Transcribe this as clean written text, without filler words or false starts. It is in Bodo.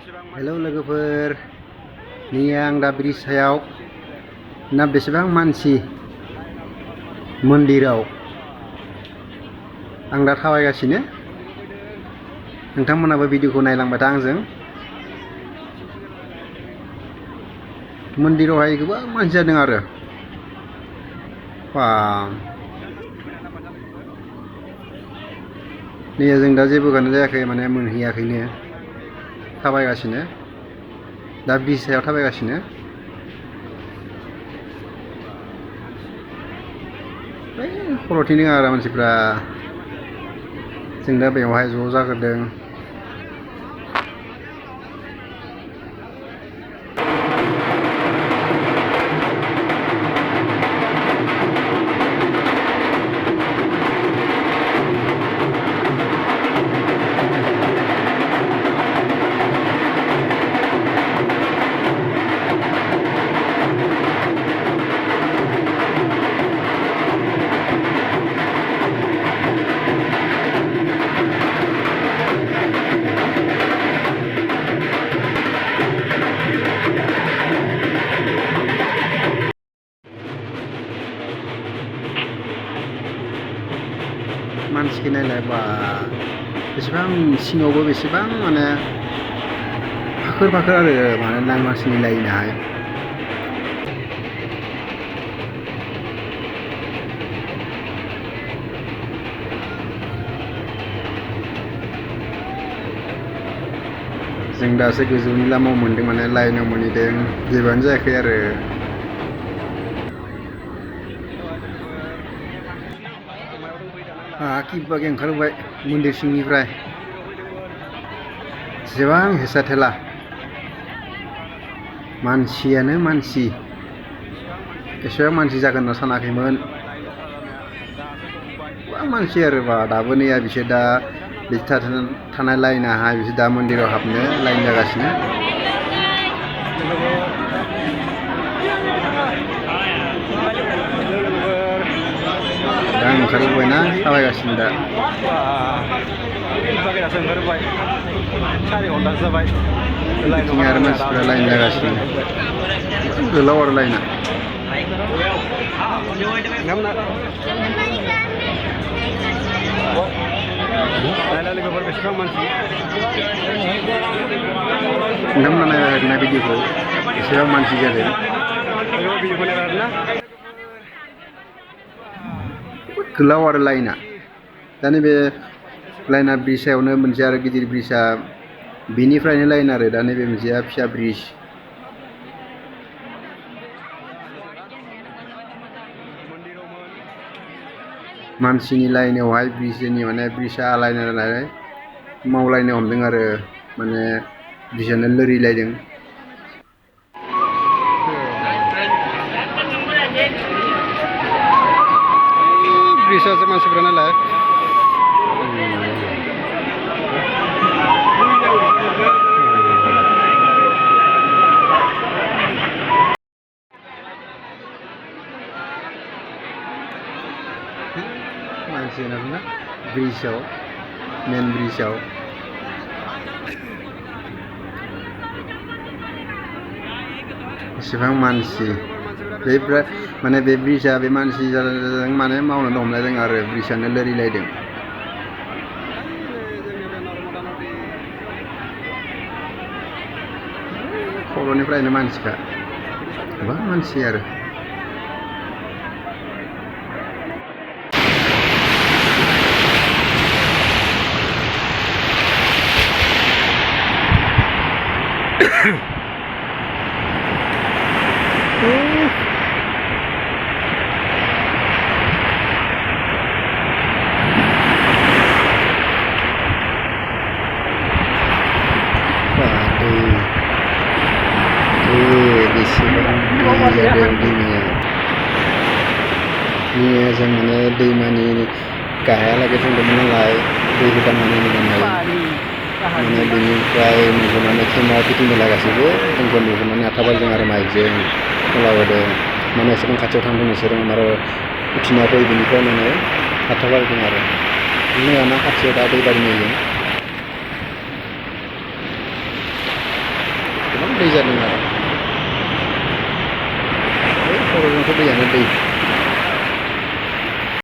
हेलौ लोगोफोर, नै आं दा ब्रिज सायाव ना बेसेबां मानसि मन्दिराव आं दा थाबायगासिनो। नोंथांमोनाबो भिडिअखौ नायलांबाय था आंजों। मन्दिरावहाय गोबां मानसि जादों आरो नै जों दा जेबोआनो जायाखै, माने मोनहैयाखैनो, थाबायगासिनो दा ब्रिज सायाव थाबायगासिनो। बै खर'थिं दङ आरो मानसिफ्रा, जों दा बेवहाय ज' जाग्रोदों। मानसिखौ नायलाय बा बेसेबां सिङावबो बेसेबां माने फाखोर फाखोर आरो माने मानसिनि लाइनाहाय। जों दासो गोजौनि लामायाव मोनदों, माने लाइनाव मोनहैदों, जेबोआनो जायाखै आरो। किबागे ओंखारबोबाय मन्दिर सिंनिफ्राय, जेसेबां हेसा थेला मानसियानो मानसि, एसेबां मानसि जागोन होनना सानाखैमोन। गोबां मानसि आरो बा दाबो नैया बिसोर दा बे थानाय लाइनाहाय, बिसोर दा मन्दिराव हाबनो लाइन जागासिनो। दा ओंखारबोबायना थाबायगासिनो दा। बिथिं आरो मानसिफ्रा लाइन जागासिनो, गोलाव आरो लाइना। नोंथांमोना नायना भिडिअखौ बेसेबां मानसि जादों। गोलाव आरो लाइना। दा नैबे लाइना ब्रिज सायावनो मोनसे आरो गिदिर ब्रिजआ, बेनिफ्रायनो लाइन आरो दा नैबे मोनसेया फिसा ब्रिज। मानसिनि लाइनावहाय ब्रिजनि माने ब्रिजआ आलायनानै मावलायनो हमदों आरो, माने ब्रिजआनो लोरिलायदों। ब्रिजआसो मानसिफ्रा नालाय। मानसि ना ब्रिजआव, मेन ब्रिजआव एसेबां मानसि। बे माने बे ब्रिजआ बे मानसिजों माने मावनो हमलायदों आरो ब्रिजआनो लोरिलायदों। खर'निफ्रायनो मानसिखा, गोबां मानसि आरो। जों माने दैमानि गाहायालागै थांदोंमोन नालाय, दै गोदाननानै माने बेनिफ्राय नुहरनानै केमेरा फिटिंग लागासिबो जोंखौ नुहरनानै आथाबायदों आरो माइकजों खोलाबोदों, माने एसेबां खाथियाव थांदों नोंसोरो आरो उथिना फै, बेनिफ्राय माने थाथाबायदों आरो। नोंना खाथियाव दा दै बारिनायजों दै जादों आरो खर'जोंथ' दैयानो दै